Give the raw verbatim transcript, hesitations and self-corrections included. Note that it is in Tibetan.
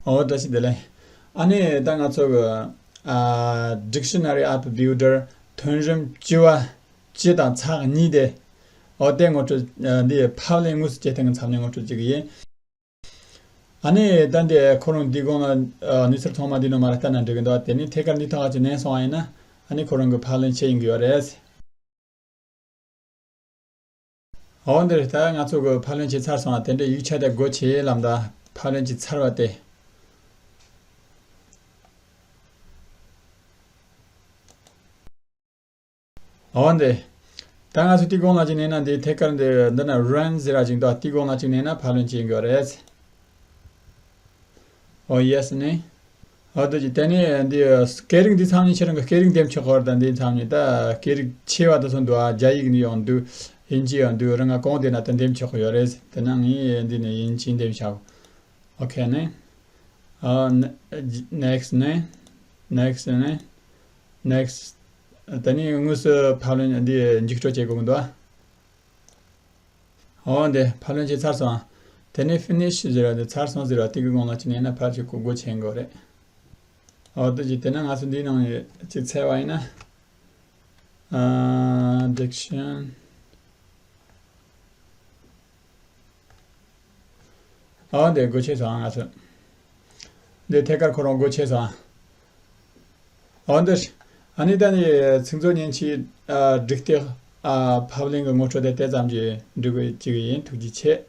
ཨོ་བཀྲ་ཤིས་བདེ་ལེགས། ཨ་ནི་ད་ང་ཚོ་གི་ཨ་Dictionary App Builder ཐོན་རིམ་བཅུ་པ་སྤྱི་དང་ཚེག་གཉིས་དེ། ཨོ་དེ་ངོ་སྤྲོད་ཨ་འདི་ཕབ་ལེན་དངོས་སུ་བྱེད་སྟངས་ཀྱི་ཚབ་ནས་ངོ་སྤྲོད་བྱེད་ཀྱི་ཡིན། ཨ་ནི་ད་འདི་ཁོ་རང་འདི་གོང་ལ་ཨ་གནས་ཚུལ་ཚང་མ་འདི་ནང་མ་ར་ལྟ་ན་འགྲིག་གི་འདུག་དེ་ནི་ཐད་ཀར་འདི་ཐོག་ཅིག་མནན་སོང་བ་ཡིན་ན། ཨ་ནི་ཁོ་རང་གི་ཕབ་ལེན་བྱེད་ཡིན་གི་ཡོད་རེད། འོ་འདིར་ད་ང་ཚོ་གི་ཕབ་ལེན་བྱས་ཚར་སོང་བ། དེ་འདྲའི་ཡིག་ཆ་དེ་སྒོ་ཕྱེ་ལབ་ད་ཕབ་ལེན་བྱས་ཚར་བ་དེ། འོ་འདི། ད་ང་ཚོ་དེ་གོང་ལ་ཅིག་མནན་ན་འདི་ཐད་ཀར་འདི་འདི་ན་Run ཟེར་ར་ཅིག་འདུག་དེ་གོང་ལ་ཅིག་མནན་ན་ཕབ་ལེན་བྱེད་ཀྱི་ཡོད་རེད། ཨོ་ཡེ་སི་ནི། ཨོ་དེ་ཅི་དེ་ནི་འདི་སྐད་རིགས་འདི་ཚང་མ་ཁྱེད་རང་གི་སྐད་རིགས་འདེམས་ཆོག་གི་ཡོད་རེད། ད་འདི་ཚང་མ་ད་སྐད་རིགས་ཆེ་བ་དེ་ཚོ་འདུག་ཨ་རྒྱ་ཡིག་ནི་ཡང་འདུག་དབྱིན་ཇི་ཡང་འདུག་རང་ག་གང་བདེ་ན་ད་འདེམས་ཆོག་གི་ཡོད་རེད། དེ་ན་ངས་འདི་ནི་དབྱིན་ཇི་འདེམས་བྱའོ། ཨོ་ཁེ་ནི། ཨོ་ནེག་སི་ནི། ནེག་སི་ནི། ནེག་སི། དེ་ནི་དངོས་སུ་ཕབ་ལེན་འདི་འཇིག་སྤྲོད་བྱེད་དགོས་ཀྱི་འདུག་ཨ། འོ་འདི་ཕབ་ལེན་བྱས་ཚར་སོང་། དེ་ནས་Finish ཟེར་བ་འདི་ཚར་སོང་ཟེར་བ་དེ་གི་གོང་ལ་ཅིག་མནན་ན་ཕར་ཅིག་སྒོ་ཕྱེ་དགོས་རེད། འོ་དེ་ཅིག་དེ་ན་ང་ཚོ་འདིའི་ནང་ནས་ཅིག་བཙལ་བ་ཡིན་ན། ཨ། Diction། ཨོ་འདི་སྒོ་ཕྱེ་སོང་ང་ཚོ། འདི་ཐད་ཀར་ཁོ་རང་སྒོ་ཕྱེ་སོང་། ཨོ་འདི། ཨ་ནི་ད་ནི་ཚིག་མཛོད་མཉེན་ཆས་ཨ་སྒྲིག་སྟེགས་ཨ་ཕབ་ལེན་གྱི་ངོ་སྤྲོད་དེ་དེ་ཙམ་གྱིས་འགྲིག་གི་ཅིག་ཡིན། ཐུགས་རྗེ་ཆེ།